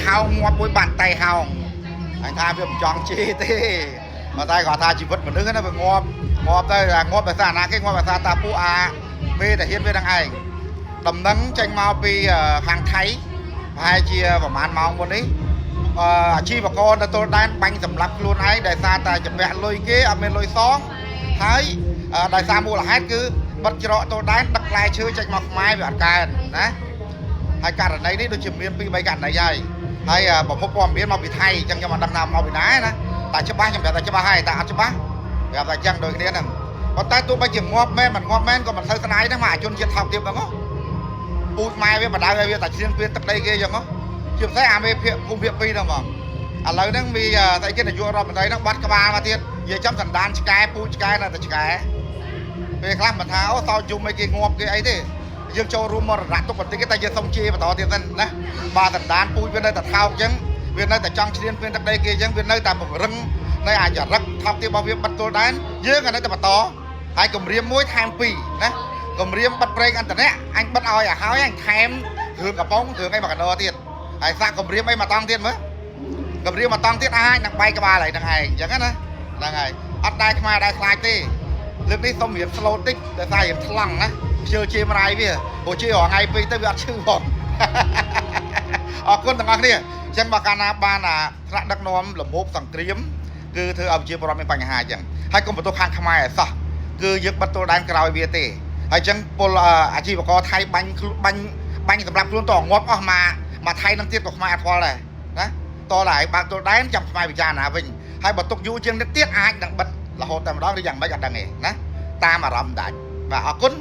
ហោងងាប់មួយបាត់តៃហោងអញថាវាមិនចង់ជេរទេប៉ុន្តែគាត់ថាជីវិតមនុស្សណាវាងាប់ងាប់ទៅអាងាប់ដោយសារណាគេងាប់ដោយសារតាពួកអាមេតាហ៊ានវានឹងឯងដំណឹងចេញមកពីខាងថៃប្រហែលជាប្រហែលម៉ោងមុននេះអាជីវករនៅទល់ដែនបាញ់សម្លាប់ខ្លួនឯងដោយសារតែជំពាក់លុយគេអត់មានលុយសងហើយដោយសារមូលហេតុគឺបិទច្រកទល់ដែនដឹកផ្លែឈើចេញមកខ្មែរវាអត់កើនណា ហើយករណីនេះដូចជាមាន2 3ករណីហើយហើយប្រភពព័ត៌មានមកពីថៃអញ្ចឹងខ្ញុំអត់ដឹងថាមកពីណាណាតែច្បាស់ខ្ញុំប្រាប់តែច្បាស់ហើយតែអត់ច្បាស់ប្រាប់តែអញ្ចឹងដូចគ្នាហ្នឹងប៉ុន្តែទោះបីជាងាប់មែនមិនងាប់មែនក៏មិនសូវស្ដាយដែរមកអាជនជាតិថោកទាបហ្នឹងហ៎ពូជម៉ែវាបដៅឲ្យវាតែឈ្លានពានទឹកដីគេអញ្ចឹងហ៎ជាពិសេសអាមេភាគភូមិភាគ2ហ្នឹងហ្មងឥឡូវហ្នឹងមានស្អីគេនាយករដ្ឋមន្ត្រីហ្នឹងបាត់ក្បាលមកទៀតនិយាយចំសណ្ដានឆ្កែពូជឆ្កែនៅតែឆ្កែពេលខ្លះមិនថាអូសោយយំអីគេងាប់គេអីទេយើងចូលរួមមរណៈទុកបន្តិចតែយើងសុំជេរបន្តទៀតសិនណាបាទសណ្ដានពូជវានៅតែថោកអញ្ចឹងវានៅតែចង់ឈ្លានពានទឹកដីគេអញ្ចឹងវានៅតែពង្រឹងនៅអាចរិកថោកទៀតរបស់វាបិទទល់ដែនយើងក៏នៅតែបន្តហើយគម្រាមមួយថែមពីរណាគម្រាមបិទប្រេងអន្តរៈអញបិទឲ្យឲ្យហើយអញថែមគ្រឿងកំប៉ុងគ្រឿងអីមកកណោទៀតហើយសាក់គម្រាមអីមកតង់ទៀតមើលគម្រាមមកតង់ទៀតអាចនឹងបែកក្បាលហើយនឹងឯងអញ្ចឹងណាហ្នឹងហើយអត់ដែរខ្មែរដែរខ្លាចទេលើកនេះសុំរៀប slow តិចដោយសាររៀបថ្លង់ណាខ្ជិលជេរម្រាយវាព្រោះជេររាល់ថ្ងៃពេកទៅវាអត់ឈឺផង អរគុណទាំងអស់គ្នាអញ្ចឹងបើកាលណាបានអាថ្នាក់ដឹកនាំលំហូបសង្គ្រាមគឺធ្វើឲ្យប្រជាពលរដ្ឋមានបញ្ហាអញ្ចឹងហើយកុំបន្ទោសខាងខ្មែរឲ្យសោះគឺយើងបិទទល់ដែនក្រោយវាទេហើយអញ្ចឹងពលអាជីវករថៃបាញ់ខ្លួនបាញ់បាញ់សម្រាប់ខ្លួនតងាប់អស់មកមកថៃនឹងទៀតក៏ខ្មែរអត់ខ្វល់ដែរណាតតែឲ្យបើកទល់ដែនចាំខ្មែរពិចារណាវិញហើយបើទុកយូរជាងនេះទៀតអាចនឹងបិទរហូតតែម្ដងឬយ៉ាងម៉េចអត់ដឹងទេណាតាមអារម្មណ៍ដាច់បាទអរគុណ។